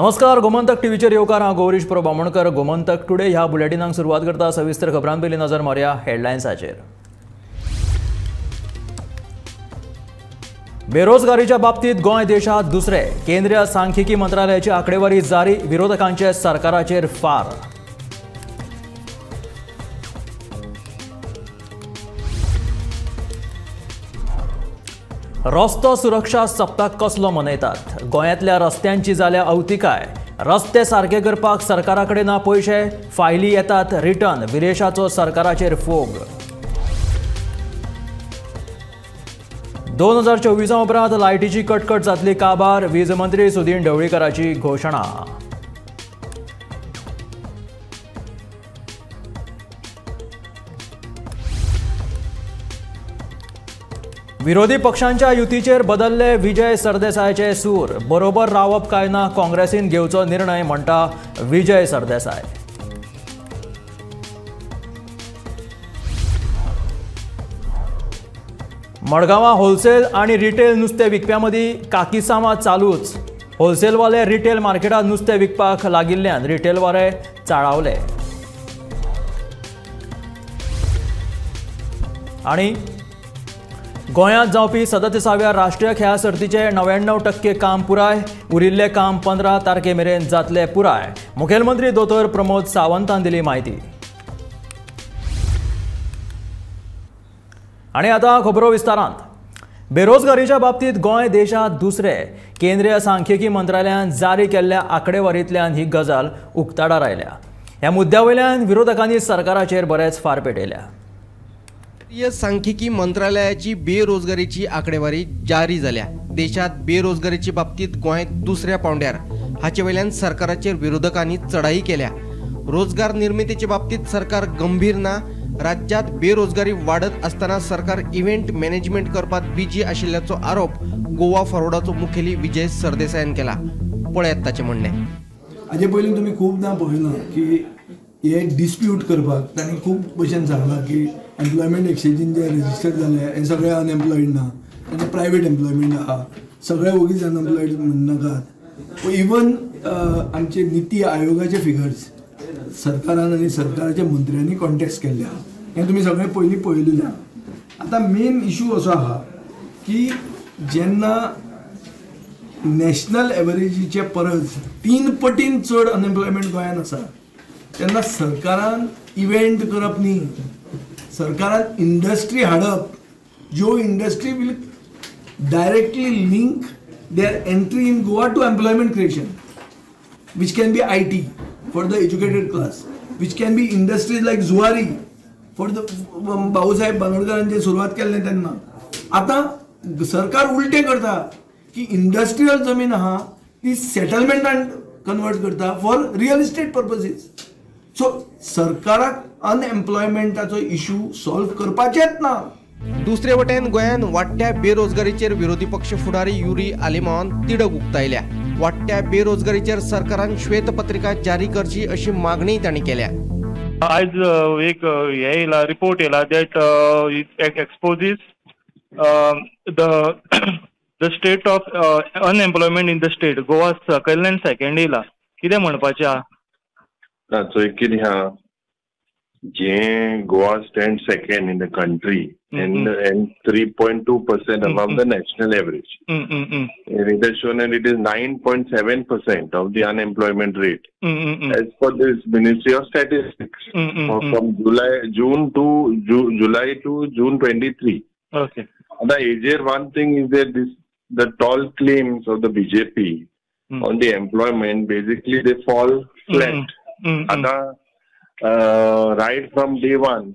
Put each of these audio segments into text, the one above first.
नमस्कार, गोमंतक टीव्हीचेर येवकार. हांव गौरीश प्रभू बामणकर. गोमंतक टुडे ह्या बुलेटिनाक सुरवात करता. सविस्तर खबरां पयलीं नजर मारया हेडलायन्साचेर. बेरोजगारीच्या बाबतीत गोंय देशात दुसरे. केंद्रीय सांख्यिकी मंत्रालयाची आकडेवारी जारी. विरोधकांचे सरकाराचेर फार. रस्तो सुरक्षा सप्तक कसलो मनयतात? गोंयांतल्या रस्त्यांची जाल्या अवतिकाय. रस्ते सारके करपाक सरकारा कडेन ना पयशे. फायली येतात रिटर्न. विरेशाचो सरकाराचेर फोग. 2024 उपरांत लायटीची कटकट जातली काबार. वीज मंत्री सुदीन ढवळीकराची घोशणा. विरोधी पक्षांच्या युतीचेर बदलले विजय सरदेसायाचे सूर. बरोबर रावप काय ना काँग्रेसीन घेवचो निर्णय म्हणटा विजय सरदेसाय. मडगांवां होलसेल आनी रिटेल नुस्तें विकप्यां मदीं काकिसांवां चालूच. होलसेलवाले रिटेल मार्केटांत नुस्तें विकपाक लागिल्ल्यान रिटेलवाले चाळावले. आनी गोंयांत जावपी 37व्या राष्ट्रीय खेळां सर्तीचें 99% काम पुराय. उरिल्लें काम 15 तारखे मेरेन जातलें पुराय. मुखेलमंत्री दोतोर प्रमोद सावंतान दिली म्हायती. आनी आतां खबरो विस्तारांत. बेरोजगारीच्या बाबतीत गोंय देशांत दुसरे. केंद्रीय सांख्यिकी मंत्रालयान जारी केल्ल्या आकडेवारींतल्यान ही गजाल उक्ताडार आयल्या. ह्या मुद्द्या वयल्यान विरोधकांनी सरकाराचेर बरेच फार पेटयल्या. केंद्रीय सांख्यिकी मंत्रालयाची बेरोजगारीची आकडेवारी जारी जाल्या. देशात बेरोजगारीचे बाबतीत गोंय दुसऱ्या पावंड्यार. हाचे वयल्यान सरकाराचेर विरोधकांनी चढाई केल्या. रोजगार निर्मितीचे बाबतीत सरकार गंभीर ना. राज्यात बेरोजगारी वाडत असताना सरकार इव्हेंट मॅनेजमेंट करपात बिजी आशिल्ल्याचो आरोप गोवा फॉरवर्डाचो मुखेली विजय सरदेसायान केला. पळयात ताचें म्हणणें. हाजे पयलीं तुमी खूबदां पळयलां की हे डिस्प्यूट करपाक तांणी खूब भशेन सांगलां की एम्प्लॉयमेंट एक्सचेंजीन जे रजिस्टर जाले हे सगळे अनएम्प्लॉयड ना, तांचे प्रायवेट एम्प्लॉयमेंट आहा, सगळे ओगीच अनएम्प्लॉयड म्हणनाकात. इवन आमचे निती आयोगाचे फिगर्स सरकारान आनी सरकाराच्या मंत्र्यांनी कॉन्टेस्ट केल्ले आहा. हें तुमी सगळें पयलीं पळयलेलें आहा. आतां मेन इशू असो आहा की जेन्ना नॅशनल एवरेजीचे परस 3 पटीन चड अनएम्प्लॉयमेंट गोंयांत आसा तेन्ना सरकारान इव्हेंट करप न्ही, सरकारान इंडस्ट्री हाडप, ज्यो industry will directly link their entry in Goa to employment creation, which can be IT for the educated class, which can be industries like Zuari for the Bhausaheb बांदोडकरांचे सुरवात केल्लें तेन्ना. आतां सरकार उलटें करता की इंडस्ट्रियल जमीन आहा ती सेटलमेंटान कन्वर्ट करता for real estate purposes. So सरकाराक अनएम्प्लॉयमेंटाचो इशू सॉल्व करपाचेच ना. दुसरे वटेन गोंयांत वाडट्या बेरोजगारीचेर विरोधी पक्ष फुडारी युरी आलेमावान तिडक उक्तायल्या. वाडट्या बेरोजगारीचेर सरकारान श्वेतपत्रिका जारी करची अशी मागणी तांणी केल्या. आयज एक हे येयला, रिपोर्ट येयला that exposes the state of unemployment in the state. Goa सकयल्यान सेकंड येयला. कितें म्हणपाचें आहा? ना, चोय कितें आहा, जे Goa stand second in the country and 3.2% above the national average. And it has shown that it is 9.7% of the unemployment rate as per this Ministry of Statistics from July to June 23. Okay. The easier one thing is that this the tall claims of the BJP on the employment, basically they fall flat. Right from day one,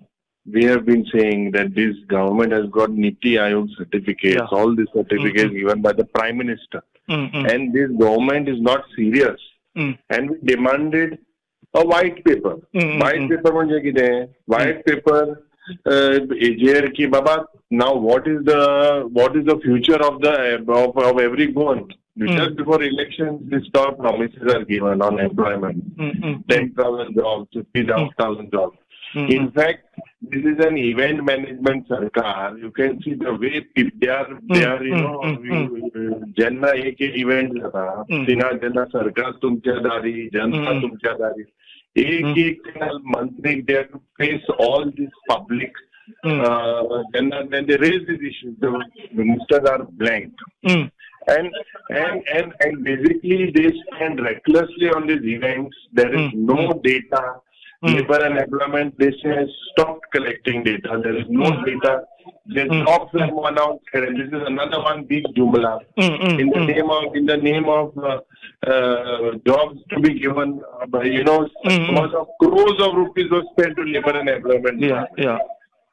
we have been saying that this government has got Niti Aayog certificates, yeah. All these certificates given by the Prime Minister. And this government is not serious. And we demanded a white paper. White paper म्हणजे कितें? White paper हेजेर की बाबा now what is the future of the of every Goan? Just before elections, these top promises are given on employment, 10,000 jobs, 50,000 jobs. In fact, this is an event management sarkar. You can see the way they are you know, जेन्ना एक event जाता तिना जेन्ना सरकार तुमच्या दारी, जनता तुमच्या दारी, एक एक मंत्री they have to face all this public. जेन्ना when they raise these issues, the ministers are blank. And basically they spend recklessly on these events. There is no data. Labor and employment, they say, has stopped collecting data. There is no data. The jobs are announced. This is another one big jumla. In the name of jobs to be given, by, you know, because of crores of rupees was spent to labor and employment. Yeah, yeah.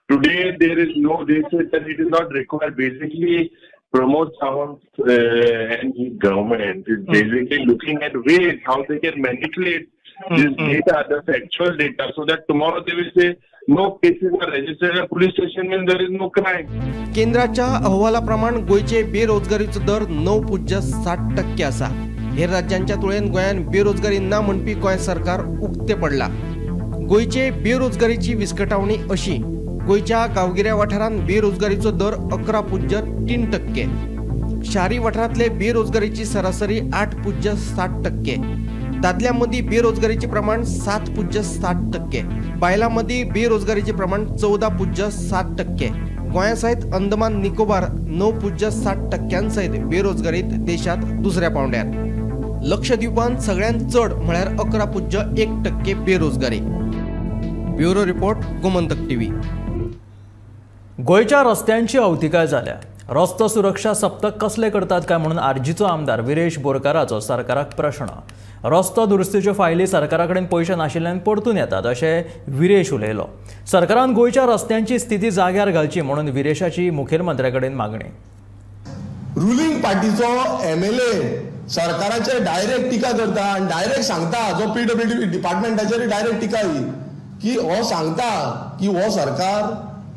Today there is no. They say that it is not required. Basically, Pramod Sawant and his government is basically looking at ways how they can manipulate this data, the factual data, so that tomorrow they will say no cases are registered at police station means there is no crime. केंद्राच्या अहवालाप्रमाण गोंयचे बेरोजगारीचो दर 9.7% आसा. हेर राज्यांच्या तुळेन गोंयान बेरोजगारी ना म्हणपी गोंय सरकार उक्ते पडला. गोंयचे बेरोजगारीची विस्कटावणी अशी: गोंयच्या गांवगिऱ्या वाठारांत बेरोजगारीचो दर 11.3%, शारी वाठारांतले बेरोजगारीची सरासरी 8.7%, दादल्यां मदीं बेरोजगारीचें प्रमाण 7.7%, बायलां मदीं बेरोजगारीचें प्रमाण 14.7%. गोंया सयत अंदमान निकोबार 9.7% सयत बेरोजगारीत देशांत दुसऱ्या पावंड्यार. लक्षद्वीपांत सगळ्यांत चड म्हळ्यार 11.1% बेरोजगारी. Bureau report, Gomantak TV. गोंयच्या रस्त्यांची अवतिकाय जाल्या. रस्तो सुरक्षा सप्तक कसले करतात काय म्हणून आरजीचो आमदार विरेश बोरकाराचो सरकाराक प्रश्न. रस्तो दुरुस्तीच्यो फायली सरकारा कडेन पयशे नाशिल्ल्यान परतून येतात अशें विरेश उलयलो. सरकारान गोंयच्या रस्त्यांची स्थिती जाग्यार घालची म्हणून विरेशाची मुखेलमंत्र्या कडेन मागणी. रुलिंग पार्टीचो एमएलए सरकाराचेर डायरेक्ट टिका करता आनी डायरेक्ट सांगता, जो पीडब्ल्यूडी डिपार्टमेंटाचेर डायरेक्ट टिका ही की हो सांगता की हो सरकार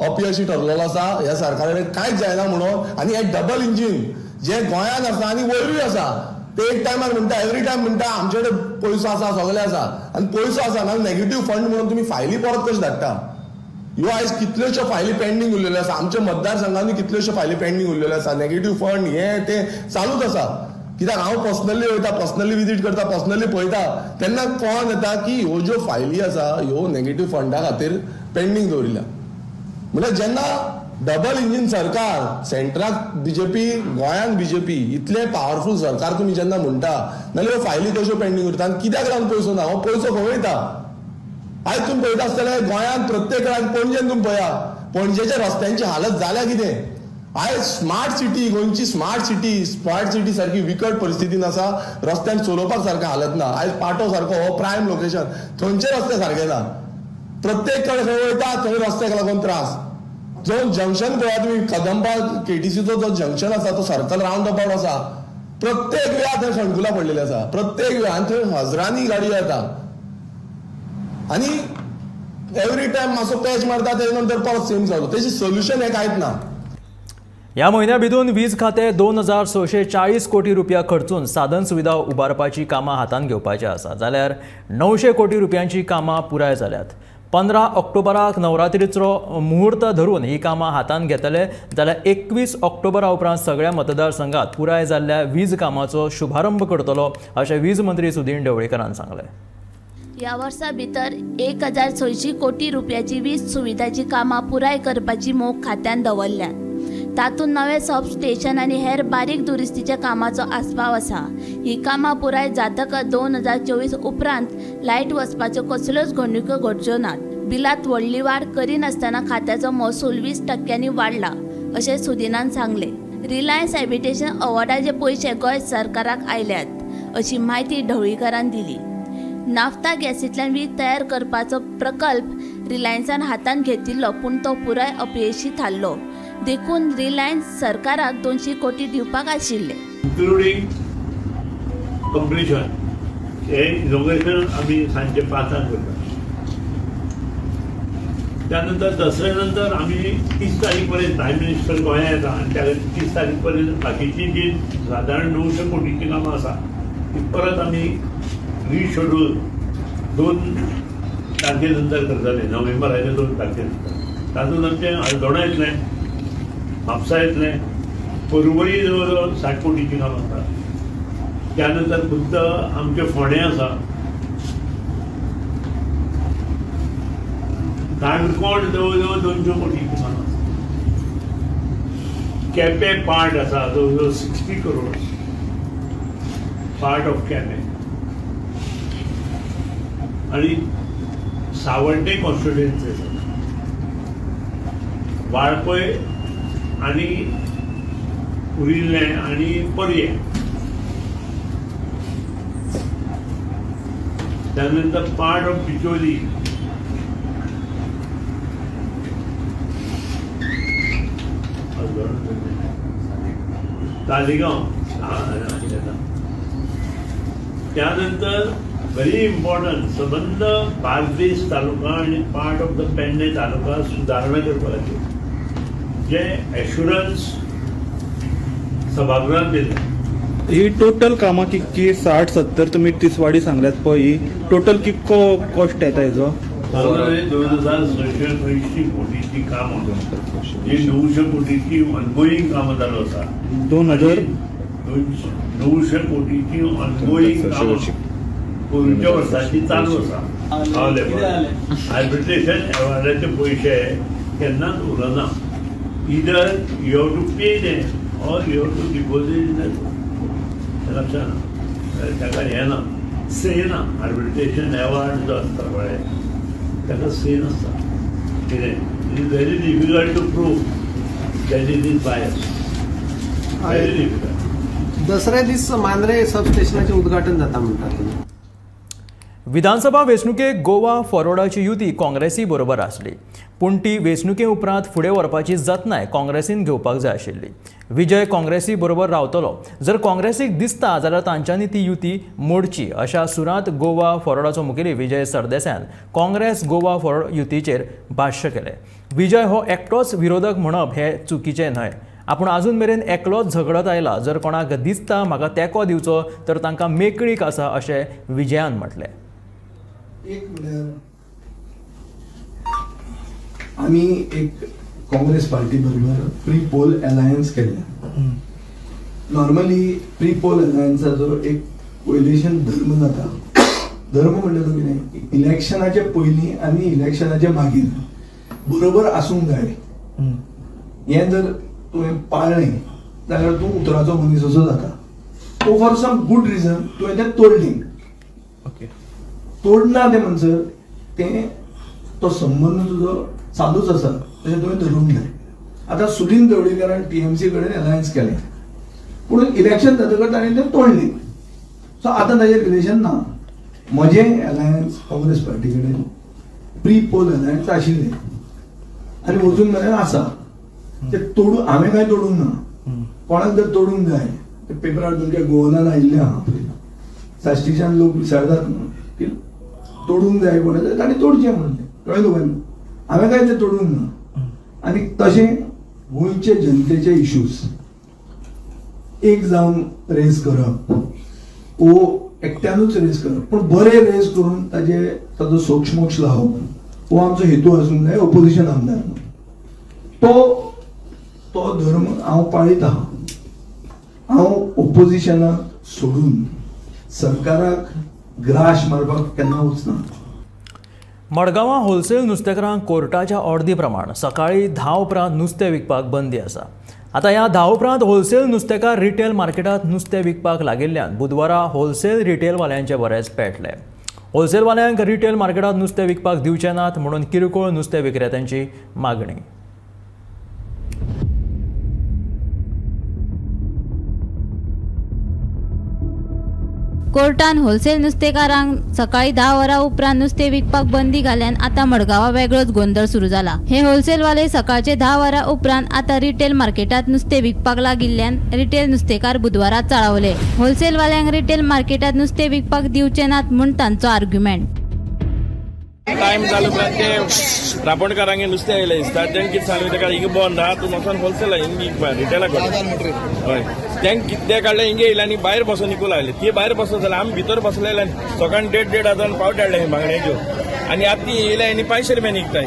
अपयशी ठरलेलो आसा, ह्या सरकारा कडेन कांयच जायना म्हणून. आनी हे डबल इंजीन जे गोंयांत आसा आनी वयरूय आसा, ते एक टायमार म्हणटा, एवरी टायम म्हणटा आमचे कडेन पयसो आसा, सगळें आसा, आनी पयसो आसा ना नेगेटीव फंड म्हणून तुमी फायली परत कशें धाडटा. ह्यो आयज कितल्योश्यो फायली पेंडींग उरलेल्यो आसा, आमच्या मतदारसंघांनी कितल्योश्यो फायली पेंडींग उरलेल्यो आसा. नेगेटीव फंड हे ते चालूच आसा. कित्याक हांव पर्सनली वयता, पर्सनली विजीट करता, पर्सनली पळयता, तेन्ना कळोन येता की ह्यो ज्यो फायली आसा ह्यो नेगेटीव फंडा खातीर पेंडींग दवरिल्ल्या. म्हणल्यार जेन्ना डबल इंजीन सरकार, सेंट्राक बीजेपी, गोंयांत बीजेपी, इतलें पावरफूल सरकार तुमी जेन्ना म्हणटा, नाल्यार ह्यो फायली कश्यो पेंडींग उरता आनी कित्याक लागून पयसो ना? हो पयसो खंय वयता? आयज तुमी पळयता आसतले गोंयांत प्रत्येक कडेन, पणजेन तुमी पळया, पणजेच्या रस्त्यांची हालत जाल्या कितें. आयज स्मार्ट सिटी, गोंयची स्मार्ट सिटी, स्मार्ट सिटी सारकी विकट परिस्थितीन आसा, रस्त्यान चलोवपाक सारकें हालत ना. आयज पाटो सारको हो प्रायम लोकेशन, थंयचे रस्ते सारके ना. प्रत्येक कडेन खंय वयता थंय रस्त्याक लागून त्रास. जो जंक्शन पळया तुमी, कदंबा केटीसीचो जो जंक्शन आसा तो सर्कल रावंड अबाउट आसा, प्रत्येक वेळा थंय खणकुलां पडलेली आसा, प्रत्येक वेळा, आनी थंय हजरांनी गाडी येता आनी एवरी टायम मातसो पॅच मारता, तेजे नंतर परत सेम जालो. तेजें सोल्युशन हें कांयच ना. ह्या म्हयन्या भितून वीज खातें 2640 कोटी रुपया खर्चून साधन सुविधा उबारपाची कामां हातांत घेवपाची आसा, जाल्यार 900 कोटी रुपयांची कामां पुराय जाल्यात. 15 ऑक्टोबराक नवरात्रीचो मुहूर्त धरून ही कामां हातांत घेतले, जाल्यार 21 ऑक्टोबरा उपरांत सगळ्या मतदारसंघात पुराय जाल्ल्या वीज कामाचो शुभारंभ करतलो अशें वीज मंत्री सुदीन ढवळीकरान सांगलें. ह्या वर्सा भितर 1600 कोटी रुपयाची वीज सुविधाची कामां पुराय करपाची मोख खात्यान दवरल्या. तातूंत नवे सब स्टेशन आनी हेर बारीक दुरुस्तीच्या कामाचो आस्पाव आसा. ही कामां पुराय जातकच 2024 उपरांत लायट वचपाच्यो कसल्योच घडणुको घडच्यो नात. बिलांत व्हडली वाड करिनासतना खात्याचो महसूल 20% वाडला अशें सुदिनान सांगलें. रिलायन्स हॅबिटेशन अवॉर्डाचे पयशे गोंय सरकाराक आयल्यात अशी म्हायती ढवळीकरान दिली. नाफ्ता गॅसींतल्यान वीज तयार करपाचो प्रकल्प रिलायन्सान हातांत घेतिल्लो, पूण तो पुराय अपयशी थारलो. देखून रिलायन्स सरकाराक 200 कोटी दिवपाक आशिल्ले. इन्क्लुडींग कंप्लिशन हे इनॉग्रेशन आमी सांजचे 5 करता. त्यानंतर दसऱ्या नंतर आमी 30 तारीख पर्यंत प्रायम मिनिस्टर गोंया येता आनी त्या 30 तारीख पर्यंत बाकीची जी सादारण 900 कोटीची कामां आसा ती परत आमी रिशेड्यूल 2 तारखे नंतर करतले, नोव्हेंबराच्या 2 तारखे नंतर. तातूंत आमचें हळदोणा येतलें, म्हापसा येतलें, पर्वरी जवळ जवळ 60 कोटीचीं कामां आसा. त्यानंतर खुद्द आमचें फोंडें आसा, काणकोण जवळ जवळ 200 कोटीचीं कामां आसा, केपें पार्ट आसा जवळ जवळ 60 करोड पार्ट ऑफ केपें, आनी सावड्डें कॉन्स्टिट्युएन्सी आसा, वाळपय आनी उरिल्लें आनी पर्यें. त्यानंतर पार्ट ऑफ बिचोली, तालिगांव. त्यानंतर व्हेरी इम्पॉर्टंट सबंद बार्देस तालुका आनी part of the Pedne taluka सुदारणा करपा खातीर जे एश्युरन्स सभागृहान दिलें. ही टोटल कामां कितकी 60-70 तुमी तिसवाडी सांगल्यात पळय, ही टोटल कितको कॉस्ट येता हेजो? 2680 कोटीची कामां, जी 900 कोटीची ऑनगोईंग कामां चालू आसा, 2900 कोटीची ऑनगोईंग कामां पयलींच्या वर्साची चालू आसा. आर्बिट्रेशन अवॉर्डाचे पयशे केन्नाच उरना, either you have to pay them or you have to deposit in that. लक्षात ताका हें ना, से ना, आर्बिट्रेशन अवॉर्ड जो आसता पळय ताका से नासता. कितें it is very difficult to prove that it is bias, very difficult. दसऱ्या दीस मांद्रे सब स्टेशनाचें उद्घाटन जाता म्हणटात. विधानसभा वेंचणुकेक गोवा फॉरवर्डाची युती काँग्रेसी बरोबर आसली, पूण ती वेंचणुके उपरांत फुडें व्हरपाची जतनाय काँग्रेसीन घेवपाक जाय आशिल्ली. विजय काँग्रेसी बरोबर रावतलो, जर काँग्रेसीक दिसता जाल्यार तांच्यांनी ती युती मोडची अशा सुरांत गोवा फॉरवर्डाचो मुखेली विजय सरदेसायान काँग्रेस गोवा फॉरवर्ड युतीचेर भाश्य केलें. विजय हो एकटोच विरोधक म्हणप हें चुकीचें न्हय, आपूण अजून मेरेन एकलोच झगडत आयला, जर कोणाक दिसता म्हाका तेंको दिवचो तर तांकां मेकळीक आसा अशें विजयान म्हटलें. एक म्हळ्यार आमी एक काँग्रेस पार्टी बरोबर प्री पोल अलायन्स केल्लें. नॉर्मली प्री पोल अलायन्साचो एक कोयलेशन धर्म जाता. धर्म म्हणल्यार तो कितें, इलेक्शनाचे पयलीं आनी इलेक्शनाचे मागीर बरोबर आसूंक जाय. हें जर तुवें पाळ्ळें जाल्यार तूं उतराचो मनीस असो जाता. तो फॉर सम गूड रिजन तुवें तें तोडलें, तोडना तें म्हणसर तें तो संबंद तुजो चालूच आसा तशें तुवें धरूंक जाय. आतां सुदिन ढवळीकारान टीएमसी कडेन अलायन्स केलें, पूण इलेक्शन जातकच ताणें तें तोडलें. सो आतां ताजें रिलेशन ना. म्हजें अलायन्स काँग्रेस पार्टी कडेन प्री पोल अलायन्स आशिल्लें आनी अजून मेरेन आसा. ते तोडू हांवें कांय तोडूंक ना. कोणाक जर तोडूंक जाय ते पेपरार तुमच्या गोवनान आयिल्लें आहा, साश्टीच्यान लोक विचारतात न्हू की तोडूंक जाय कोणा, ताणें तोडचें म्हणलें. कळ्ळें तुका? हांवें कांय तें तोडूंक ना. आनी तशें गोंयचे जनतेचे इश्यूज एक जावन रेज करप वो एकट्यानूच रेज करप, पूण बरें रेज करून ताजे ताजो सोक्षमोक्ष लावप हो आमचो हेतू आसूंक जाय ओपोजिशन आमदार म्हणून. तो तो धर्म हांव पाळीत आहा. हांव ओपोजिशनाक सोडून सरकाराक ग्राश मारपाक केन्ना वचना. मडगांवां होलसेल नुस्तेकारांक कोर्टाच्या ऑर्दी प्रमाण सकाळीं 10 उपरांत नुस्तें विकपाक बंदी आसा. आतां ह्या 10 उपरांत होलसेल नुस्तेकार रिटेल मार्केटांत नुस्तें विकपाक लागिल्ल्यान बुधवारा होलसेल रिटेलवाल्यांचे बरेच पेटले. होलसेलवाल्यांक रिटेल मार्केटांत नुस्तें विकपाक दिवचे नात म्हणून किरकोळ नुस्तें विक्रेत्यांची मागणी. कोर्टान होलसेल नुस्तेकारांक सकाळी 10 वरां उपरांत नुस्तें विकपाक बंदी घाल्यान आतां मडगांवां वेगळोच गोंदळ सुरू जाला. हे होलसेलवाले सकाळचे 10 वरां उपरांत आतां रिटेल मार्केटांत नुस्तें विकपाक लागिल्ल्यान रिटेल नुस्तेकार बुधवारा चाळवले. होलसेलवाल्यांक रिटेल मार्केटांत नुस्तें विकपाक दिवचे नात म्हूण तांचो आर्ग्युमेंट. टायम जालो उपरांत ते रापणकारांगे नुस्तें आयलें दिसता तेंकां कितें सांगलें ताका हिंगा बंद आहा तूं वचोन होलसेला हिंग विकपा रिटेला कडेन. हय तेंकां कितें काडलें हिंगे येयलें आनी भायर बसून विकूंक लागले. ती भायर बसून जाल्यार आमी भितर बसलेले सकाळीं 1,500-1,500 पावट हाडले बांगड्यांच्यो. आनी आतां ती येयल्या आनी 500 रुपयान विकताय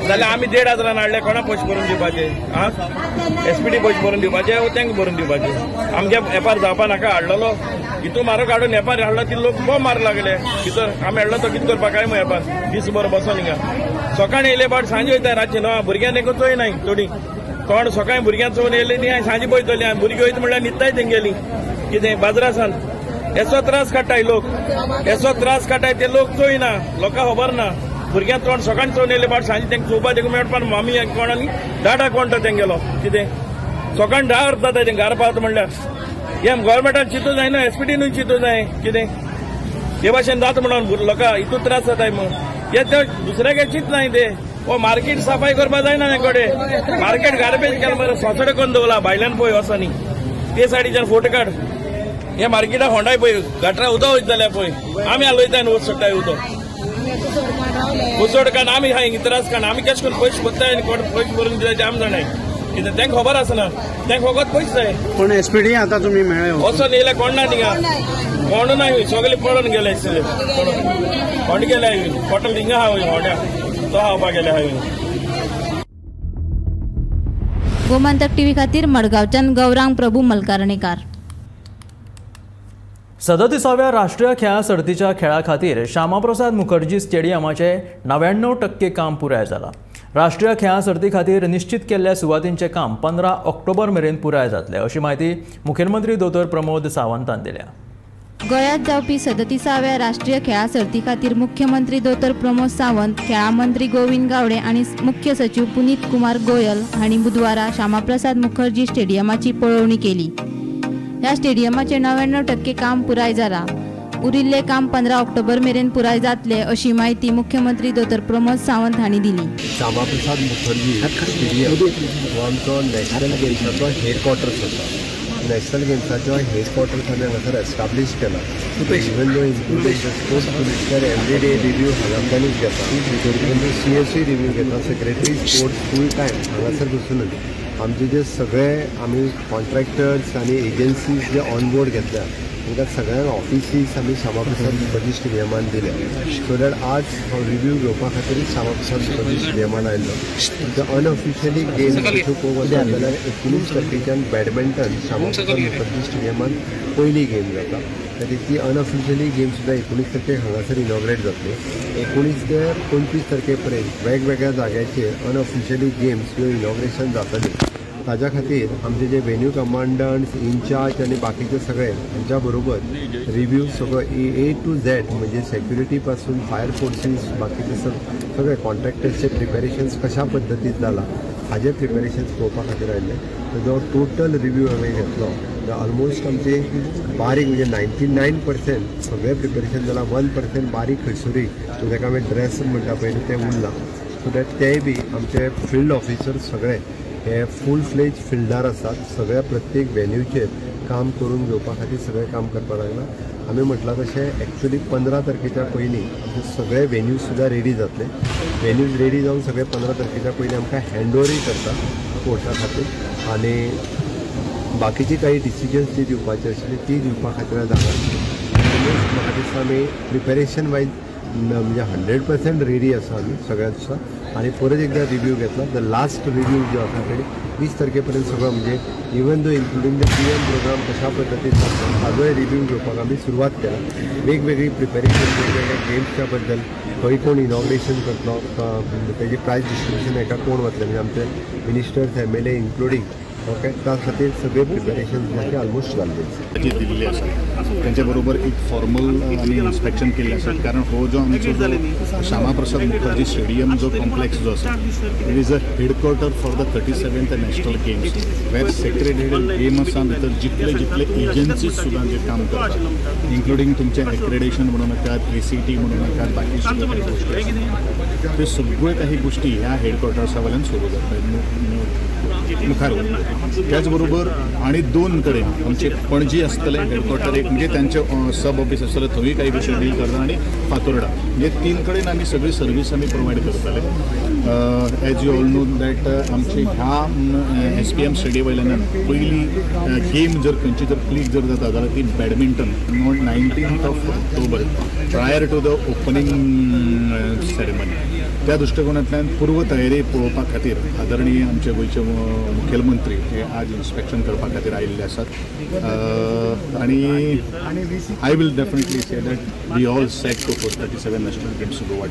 जाल्यार आमी 1500 हाडले कोणा पयशे भरून दिवपाचे आं एसपीडी पयशे भरून दिवपाचे वो तांकां भरून दिवपाचे आमगे वेपार जावपा नाका हाडलेलो हितू म्हारग हाडून वेपार हाडलो ती लोक बो मार लागले भितर आमी हाडलो तो कितें करपाक काय मग वेपार दीस बरो बसोन हिंगा सकाळी येयले बाट सांजे वयता रातचे न्हू भुरग्यांक देखून चोय नाय थोडी कोण सकाळी भुरग्यांक चोवन येयले ती सांजे पळयतली भुरगीं वयता म्हणल्यार न्हिदताय तेंगेली कितें बाजरासान येसो त्रास काडटाय लोक येसो त्रास काडटाय ते लोक चोयना लोकांक खबर ना भुरग्यांक तोंड सकाळी चोवन येयले बाट सांजे तेंकां चोवपा देखून मेळपा मामी कोण आनी डाटा कोण तो तेंगेलो कितें सकाळी 10 वर जाता तें घरा पावता म्हणल्यार हे गव्हर्मेंटान चिंतू जायना एसपीडीनूय चिंतू जाय कितें हे भाशेन जाता म्हणून लोकां हितून त्रास जाताय मग हे ते दुसऱ्याक चिंत नाय ते हो मार्केट सफाई करपा जायना हे कडेन मार्केट गार्बेज केला मरे सोसडे करून दवरला भायल्यान पळय वचोनी ते सायडीच्यान फोटो काड हे मार्केटा होंडाय पळय गटरा उदक वयता जाल्यार पळय आमी हालयता आनी वच सोडटाय उदक उसोड काडून आमी हांगा त्रास काडून आमी कशें करून पयशे भरताय आनी कोण पयशे भरून दिता ते आमी जाणाय कितें तांकां खबर आसना तांकां फकत पयशे जाय पूण एसपीडी आतां तुमी मेळ्ळे वचोन येयले कोण ना थिंगा कोण ना सगळे पळोवन गेले आसले कोण गेले हॉटेल हिंगा आहा होंड्या तो खावपाक गेले हांवें. गोमंतक टीव्ही खातीर मडगांवच्यान गौरांग प्रभू मलकारणेकार. 37व्या राष्ट्रीय खेळां सर्तीच्या खेळा खातीर श्यामाप्रसाद मुखर्जी स्टेडियमाचे 99% काम पुराय जालां. राष्ट्रीय खेळां सर्ती खातीर निश्चित केल्ल्या सुवातींचें काम 15 ऑक्टोबर मेरेन पुराय जातलें अशी म्हायती मुखेलमंत्री दोतोर प्रमोद सावंतान दिल्या. गोंयांत जावपी 37व्या राष्ट्रीय खेळां सर्ती खातीर मुख्यमंत्री दोतोर प्रमोद सावंत, खेळां मंत्री गोविंद गावडे आनी मुख्य सचीव पुनीत कुमार गोयल हांणी बुधवारा श्यामाप्रसाद मुखर्जी स्टेडियमाची पळोवणी केली. ह्या स्टेडियमाचें 99% काम पुराय जालां. उरिल्लें काम 15 ऑक्टोबर मेरेन पुराय जातलें अशी म्हायती मुख्यमंत्री दोतोर प्रमोद सावंत हांणी दिली. श्यामाप्रसाद मुखर्जी स्टेडियम हो आमचो नॅशनल गेम्साचो हेडक्वॉर्टर्स आसा. नॅशनल गेम्साचो हेडक्वॉर्टर्स आमी हांगासर एस्टाब्लीश केला. Even though including the sports commissioner every day review हांगाच्यानूच घेता, इवन दो CSC review घेता, सेक्रेटरी स्पोर्ट्स फूल टायम हांगासर बसूनच आमचे जे सगळे आमी कॉन्ट्रॅक्टर्स आनी एजन्सीज जे ऑन बोर्ड घेतल्या तांकां सगळ्यांक ऑफिसीस आमी श्यामाप्रसाद मुखर्जी स्टेडियमान दिल्या. सो that आज हो रिव्यू घेवपा खातीर श्यामाप्रसाद मुखर्जी स्टेडियमान आयिल्लो. अनऑफिशियली गेम्स अश्यो पळोवंक वचत जाल्यार 19 तारखेच्यान बॅडमिंटन श्यामाप्रसाद मुखर्जी स्टेडियमान पयली गेम जाता. खातीर ती अनऑफिशियली गेम सुद्दां 19 तारखेक हांगासर इनॉग्रेट जातली. 19 ते 25 तारखे पर्यंत वेगवेगळ्या जाग्याचेर अनऑफिशियली गेम्स ह्यो इनॉग्रेशन जातली. ताज्या खातीर आमचे जे वेन्यू कमांडंट्स इनचार्ज आनी बाकीचे सगळे हांच्या बरोबर रिव्यू सगळो ए टू झेड म्हणजे सेक्युरिटी पासून फायर फोर्सीस बाकीचे सगळे कॉन्ट्रॅक्टर्सचे प्रिपेरेशन्स कशा पद्दतीन जाला हाजे प्रिपेरेशन्स पळोवपा खातीर आयिल्ले. जो टोटल रिव्यू हांवें घेतलो ऑलमोस्ट आमचे बारीक म्हणजे 99% सगळें प्रिपेरेशन जालां. 1% बारीक खंयसरूय ताका आमी ड्रेस म्हणटा पळय तें उरलां. सो that तेय बी आमचे फिल्ड ऑफिसर सगळे हे फूल फ्लेज फिल्डार आसात. सगळ्या प्रत्येक वेन्यूचेर काम करून घेवपा खातीर सगळें काम करपाक लागलां. आमी म्हटलां तशें एक्चुअली 15 तारखेच्या पयलीं आमचे सगळे वेन्यूज सुद्दां रेडी जातले. वेन्यूज रेडी जावन सगळे 15 तारखेच्या पयलीं आमकां हँड ओवरूय करता स्पोर्ट्सा खातीर आनी बाकीची काही डिसिजन्स जी दिवपाची आशिल्ली ती दिवपा खातीर आज हांगा. म्हाका दिसता आमी प्रिपेरेशन वायज म्हणजे 100% रेडी आसा आमी सगळ्या दिसा. आनी परत एकदा रिव्यू घेतला the last review जो आसा ते 20 तारखे पर्यंत सगळो म्हणजे even though including the PM programme कशा पद्दतीन जाता ताजोय रिव्यू घेवपाक आमी सुरवात केला. वेगवेगळी प्रिपेरेशन वेगवेगळ्या गेम्सच्या बद्दल खंय कोण इनॉग्रेशन करतलो तेजी प्रायज डिस्ट्रिब्युशन हेका कोण वतले म्हणजे आमचे मिनिस्टर्स MLA including okay त्या खातीर सगळे प्रिपेरेशन जे ऑलमोस्ट जाल्ले दिल्ले आसा. तेंच्या बरोबर एक फॉर्मल आमी इन्स्पेक्शन केल्लें आसा. कारण हो जो आमचो जो श्यामाप्रसाद मुखर्जी स्टेडियम जो कॉम्प्लेक्स जो आसा it is a headquarter for the 37th national games where sacred गेम्सां भितर जितले जितले एजन्सीज सुद्दां जे काम करतात इन्क्लुडींग तुमचें एक्रेडिशन म्हणूं नाकात, ACT म्हणूं नाकात, बाकी सुद्दां काही गोश्टी आसात. त्यो सगळ्यो काही गोष्टी ह्या हेडक्वॉर्टर्सा वयल्यान सुरू जाता मुखार वता. त्याच बरोबर आनी 2 कडेन आमचे पणजी आसतलें हेडक्वॉर्टर एक, म्हणजे तांचे सब ऑफिस आसतलें, थंय काही गोष्टी डील करता, आनी फातोर्डा, म्हणजे 3 कडेन आमी सगळी सर्वीस आमी प्रोवायड करतले. As you all know that आमचे ह्या SPM stadium वयल्यान पयली गेम जर खंयची जर क्लीक जर जाता जाल्यार ती badminton 19th of October prior to the opening ceremony. त्या दृश्टिकोनांतल्यान पूर्व तयारी पळोवपा खातीर आदरणीय आमचे गोंयचे मुखेलमंत्री हे आज इन्स्पेक्शन करपा खातीर आयिल्ले आसात आनी I will definitely say that we all set to host 37 national games Goa.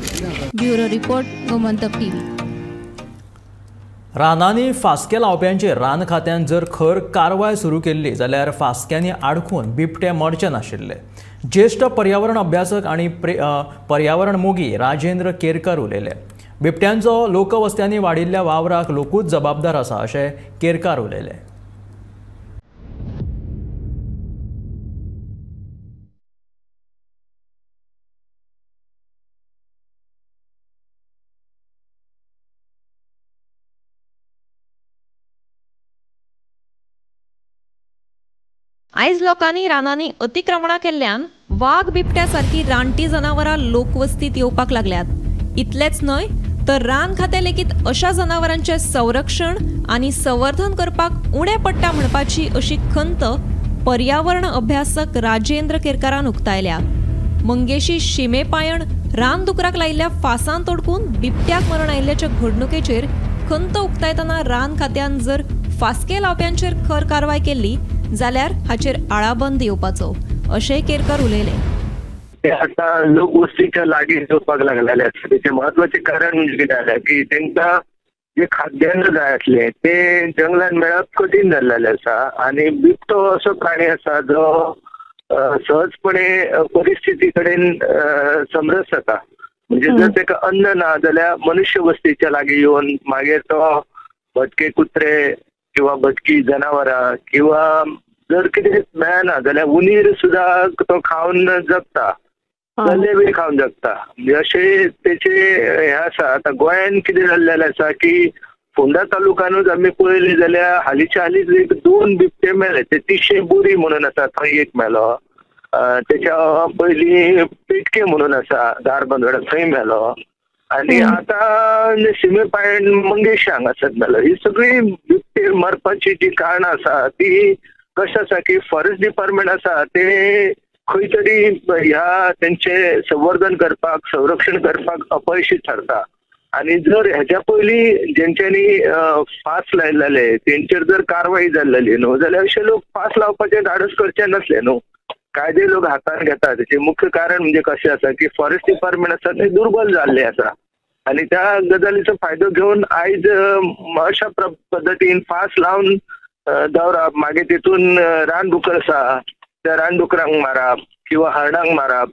Bureau report, Gomantak TV. रानांनी फास्के लावप्यांचेर रान खात्यान जर खर कारवाय सुरू केल्ली जाल्यार फास्क्यांनी आडखून बिबटे मरचे नाशिल्ले. ज्येश्ठ पर्यावरण अभ्यासक आनी पर्यावरण मोगी राजेंद्र केरकर उलयले. बिबट्यांचो लोकवस्त्यांनी वाडिल्ल्या वावराक लोकूच जबाबदार आसा अशें केरकार उलयले. आयज लोकांनी रानांनी अतिक्रमणां केल्ल्यान वाग बिबट्या सारकी रानटी जनावरां लोकवस्तीत येवपाक लागल्यात. इतलेंच न्हय तर रान खातें लेगीत अशा जनावरांचें संरक्षण आनी संवर्धन करपाक उणें पडटा म्हणपाची अशी खंत पर्यावरण अभ्यासक राजेंद्र केरकारान उक्तायल्या. मंगेशी शिमेपायण रानदुकराक लायिल्ल्या फासान तोडकून बिबट्याक मरण आयिल्ल्याच्या घडणुकेचेर खंत उक्तायतना रान खात्यान जर फास्के लावप्यांचेर खर कारवाय केल्ली जाल्यार हाचेर आळाबंद येवपाचो अशेंय केरकर उलयले. ते आतां लोकवस्तीच्या लागीं येवपाक लागलेले आसा. तेचें म्हत्वाचें कारण म्हणजे कितें जालें की तांकां जे खाद्यान्न जाय आसलें तें जंगलान मेळप कठीण जाल्लेलें आसा आनी बिबटो असो प्राणी आसा जो सहजपणे परिस्थिती कडेन समरस जाता. म्हणजे जर ताका अन्न ना जाल्यार मनुष्य वस्तीच्या लागीं येवन मागीर तो भटके कुत्रे किंवा भटकी जनावरां किंवा जर कितें मेळना जाल्यार उंदीर सुद्दां तो खावन जगता, जाल्ले बी खावन जगता. म्हणजे अशें तेचे हें आसा. आतां गोंयान कितें जाल्लेलें आसा की फोंडा तालुकानूच आमी पळयलें जाल्यार हालींच्या हालींच एक 2 बिबटे मेले. ते तिशे बोरी म्हणून आसा थंय एक मेलो, तेच्या पयलीं पेटके म्हणून आसा धारबांदोडा थंय मेलो, आनी आतां शिमेपायण मंगेश हांगासर मेलो. ही सगळी बिबटे मरपाची जी कारणां आसा ती कशें आसा की फॉरेस्ट डिपार्टमेंट आसा ते खंय तरी ह्या तेंचे संवर्धन करपाक संरक्षण करपाक अपयशी थारता. आनी जर हेच्या पयलीं जेंच्यांनी फास लायलेले तेंचेर जर कारवाय जाल्ली न्हू जाल्यार अशे लोक फास लावपाचें धाडस करचे नासले न्हू. कायदे लोक हातान घेतात. तेचें मुख्य कारण म्हणजे कशें आसा की फॉरेस्ट डिपार्टमेंट आसा तें दुर्बल जाल्लें आसा आनी त्या गजालीचो फायदो घेवन आयज अशा पद्दतीन फास लावन दवरप, मागीर तितून रानदुकर आसा त्या रानदुकरांक मारप किंवा हरणांक मारप.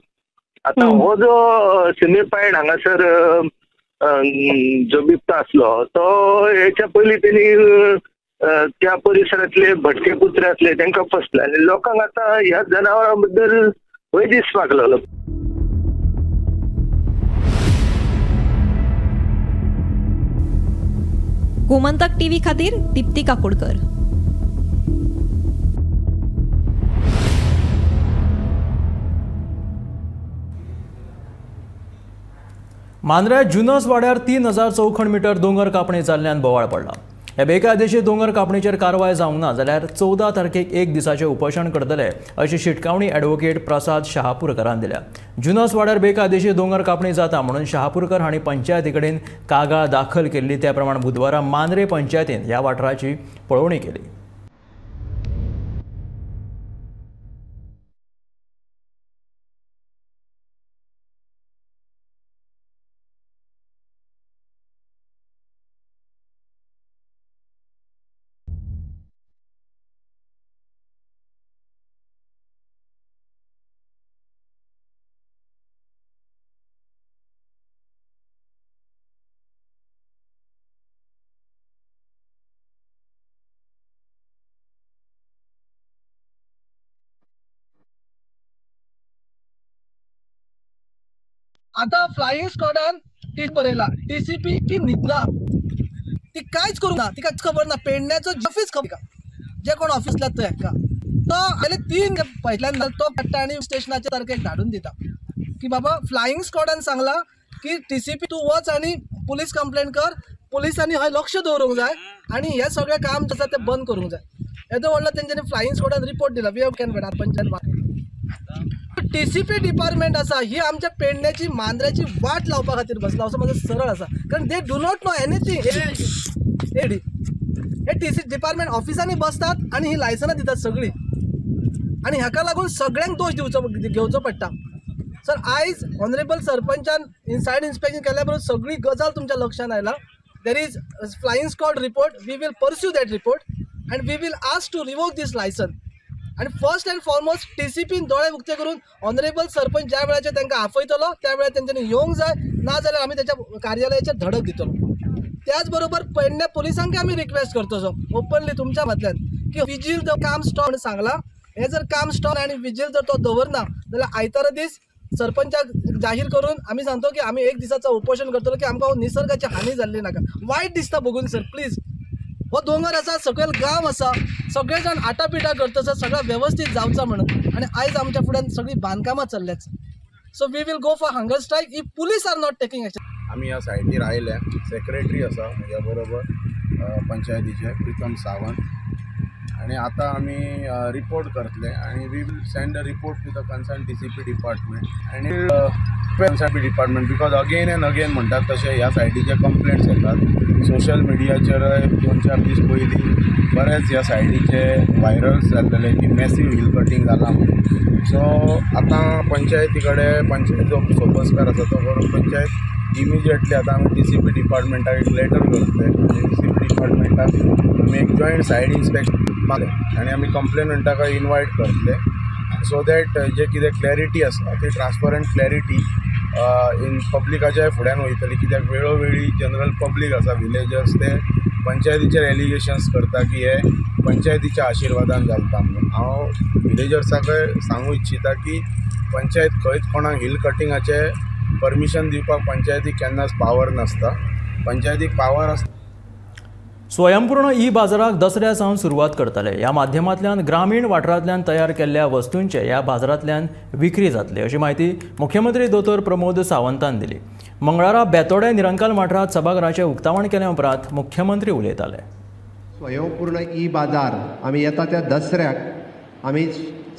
आतां हो जो सिमेपायण हांगासर जो बिबटो आसलो तो हेच्या पयलीं तेणी त्या परिसरांतले भटके कुत्रे आसले तांकां फसले आनी लोकांक आतां ह्या जनावरां बद्दल भंय दिसपाक लागलो. गोमंतक टीव्ही खातीर दीप्ती काकोडकर. मांद्र्या जुनस वाड्यार 3000 चौखण मिटर दोंगर कापणी जाल्ल्यान बोवाळ पडला. हे बेकायदेशीर दोंगर कापणीचेर कारवाय जावंक ना जाल्यार 14 तारखेक एक दिसाचें उपोशण करतले अशी शिटकावणी ॲडव्होकेट प्रसाद शहापूरकरान दिल्या. जुनस वाड्यार बेकायदेशीर दोंगर कापणी जाता म्हणून शहापूरकर हांणी पंचायती कडेन कागाळ दाखल केल्ली. त्या प्रमाण बुधवारा मांद्रे पंचायतीन ह्या वाठाराची पळोवणी केली. आता फ्लाइंग स्क्वॉडान टी बरयला टीसीपी की न्हिदला, ती कांयच करूंक ना, तिका खबर ना पेडण्याचो ऑफीस खबर जे कोण ऑफिसला तो हेका तो आयले 3 पयल्यान तो काडटा आनी स्टेशनाच्या तारखेक धाडून दिता की बाबा फ्लायिंग स्क्वॉडान सांगला की टीसीपी तूं वच आनी पुलीस कंप्लेन कर, पुलिसांनी हय लक्ष दवरूंक जाय आनी हें सगळें काम जें आसा तें बंद करूंक जाय. येदो व्हडलो तेंच्यांनी फ्लायिंग स्क्वॉडान रिपोर्ट दिला, we have can panchayat TCP department आसा ही आमच्या पेडण्याची मांद्र्याची वाट लावपा खातीर बसला असो म्हाजो सरळ आसा, कारण they do not know anything. AD hey TC department ऑफिसांनी बसतात आनी ही लायसनां दितात सगळीं आनी हाका लागून सगळ्यांक दोश घेवचो पडटा. सर आयज ऑनरेबल सरपंचान इनसायड इन्स्पेक्शन केल्या बरोबर सगळी गजाल तुमच्या लक्षांत आयला. There is flying squad report, we will pursue that report and we will ask to revoke this licence. आनी फर्स्ट अँड फॉरमोस्ट टीसीपीन दोळे उक्ते करून ऑनरेबल सरपंच ज्या वेळाचेर तांकां आपयतलो त्या वेळार तेंच्यांनी येवंक जाय, ना जाल्यार आमी तेच्या कार्यालयाचेर धडक दितलो. त्याच बरोबर पेडणे पुलिसांक आमी रिक्वेस्ट करतो सो ओपनली तुमच्या फाटल्यान की विजील जर काम स्टॉप म्हणून सांगला, हें जर काम स्टॉप आनी विजील जर तो दवरना जाल्यार आयतारा दीस सरपंचाक जाहीर करून आमी सांगतो की आमी एक दिसाचो उपोशण करतलो की आमकां निसर्गाची हानी जाल्ली नाका. वायट दिसता बघून सर, प्लीज. हो दोंगर आसा, सकयल गांव आसा, सगळे जाण आटापिटा करता सर, सगळें वेवस्थीत जावचा म्हणून, आनी आयज आमच्या फुड्यान सगळीं बांदकामां चल्ल्यात. So we will go for hunger strike if police are not taking action. आमी ह्या सायटीर आयल्या, सेक्रेटरी आसा म्हज्या बरोबर पंचायतीचे प्रितम सावंत, आनी आतां आमी रिपोर्ट करतले आनी we will send a report to the concern TCP department आनी concern department because again and again म्हणटात तशें ह्या सायटीचे कंप्लेंट्स येतात. सोशल मिडियाचेर 2-4 दीस पयलीं बरेच ह्या सायटीचे व्हायरल जाल्ले की मॅसीव हिल कटींग जालां म्हणून. सो आतां पंचायती कडेन पंचायत जो सोपस्कार आसा तो करून पंचायत इमिजिएटली आतां आमी टीसीपी डिपार्टमेंटाक एक लेटर करतले आनी टीसीपी डिपार्टमेंटाक आमी एक जॉयंट सायड इन्स्पेक्शन मारले आनी आमी कंप्लेनंटाक इनवायट करतले सो that जे कितें क्लॅरिटी आसा ती ट्रान्सपरंट क्लॅरिटी इन पब्लिकाच्या फुड्यान वयतली, कित्याक वेळोवेळी जनरल पब्लीक आसा विलेजर्स ते पंचायतीचेर एलिगेशन्स करता की हे पंचायतीच्या आशिर्वादान जाता म्हणून. हांव विलेजर्साकय सांगू इच्छिता की पंचायत खंयच कोणाक हिल कटिंगाचे परमिशन दिवपाक पंचायतीक केन्नाच पावर नासता, पंचायतीक पावर आसता. स्वयंपूर्ण ई बाजाराक दसऱ्या सावन सुरवात करतले. ह्या माध्यमांतल्यान ग्रामीण वाठारांतल्यान तयार केल्ल्या वस्तूंचे ह्या बाजारांतल्यान विक्री जातली अशी म्हायती मुख्यमंत्री दोतोर प्रमोद सावंतान दिली. मंगळारा बेतोडे निरंकाल वाठारांत सभाघराचें उक्तावण केल्या उपरांत मुख्यमंत्री उलयताले. स्वयंपूर्ण ई बाजार आमी येता त्या दसऱ्याक आमी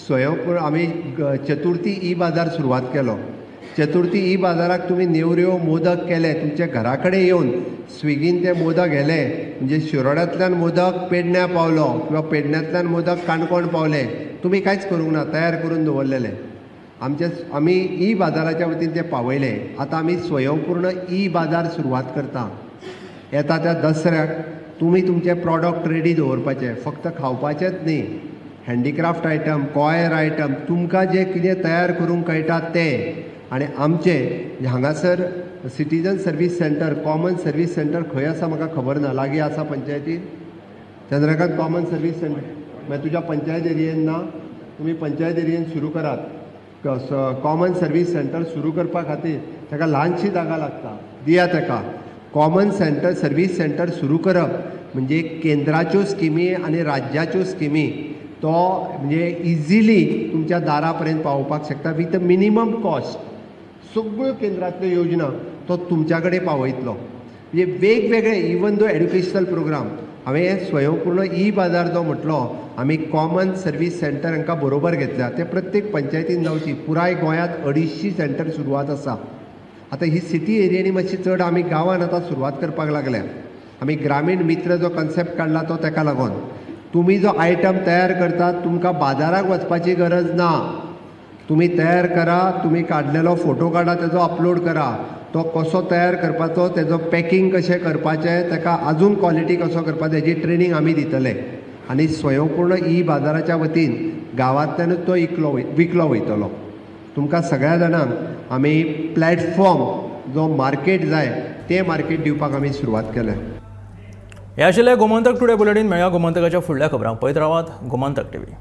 स्वयंपूर्ण आमी चतुर्थी ई बाजार सुरवात केलो. चतुर्थी ई बाजाराक तुमी नेवऱ्यो मोदक केले, तुमच्या घरा कडेन येवन स्विगीन ते मोदक व्हेले, म्हणजे शिरोड्यांतल्यान मोदक पेडण्या पावलो किंवा पेडण्यांतल्यान मोदक काणकोण पावले, तुमी कांयच करूंक ना, तयार करून दवरलेले. आमचे आमी ई बाजाराच्या वतीन ते पावयले. आतां आमी स्वयंपूर्ण ई बाजार सुरवात करता. येता त्या दसऱ्याक तुमी तुमचे प्रॉडक्ट रेडी दवरपाचे, फक्त खावपाचेच न्ही, हँडीक्राफ्ट आयटम, कॉयर आयटम, तुमकां जें कितें तयार करूंक कळटा तें. आनी आमचे हांगासर citizen service centre, common service centre खंय आसा म्हाका खबर ना, लागीं आसा पंचायतीन चंद्रकांत कॉमन सर्वीस सेंटर, मागीर तुज्या पंचायत एरियेन ना, तुमी पंचायत एरियेन सुरू करात. कॉमन सर्वीस सेंटर सुरू करपा खातीर ताका ल्हानशी जागा लागता, दिया ताका. कॉमन सेंटर सर्वीस सेंटर सुरू करप म्हणजे केंद्राच्यो स्किमी आनी राज्याच्यो स्किमी तो म्हणजे इजिली तुमच्या दारा पर्यंत पावोवपाक शकता विथ मिनिमम कॉस्ट. सगळ्यो केंद्रांतल्यो योजना तो तुमच्या कडेन पावयतलो. म्हणजे वेगवेगळे इवन दो एड्युकेशनल प्रोग्राम हांवें हे स्वयंपूर्ण ई बाजार जो म्हटलो आमी कॉमन सर्वीस सेंटर हांकां बरोबर घेतल्या, ते प्रत्येक पंचायतीन जावची. पुराय गोंयांत 250 सेंटर सुरवात आसा. आतां ही सिटी एरियांनी मातशी चड, आमी गांवांत आतां सुरवात करपाक लागल्या. आमी ग्रामीण मित्र जो कन्सेप्ट काडला तो ताका लागून तुमी जो आयटम तयार करतात तुमकां बाजाराक वचपाची गरज ना. तुमी तयार करा, तुमी काडलेलो फोटो काडा, तेजो अपलोड करा, तो कसो तयार करपाचो, तेजो पॅकिंग कशें करपाचें, ताका आजून क्वॉलिटी कसो करपाचो हेजी ट्रेनींग आमी दितले. आनी स्वयंपूर्ण ई बाजाराच्या वतीन गांवांतल्यानूच तो विकलो वयतलो. तुमकां सगळ्या जाणांक आमी प्लॅटफॉर्म जो मार्केट जाय तें मार्केट दिवपाक आमी सुरवात केल्या. हे आशिल्लें गोमंतक टुडे बुलेटीन. मेळया गोमंतकाच्या फुडल्या खबरांक. पळयत रावात गोमंतक टीव्ही.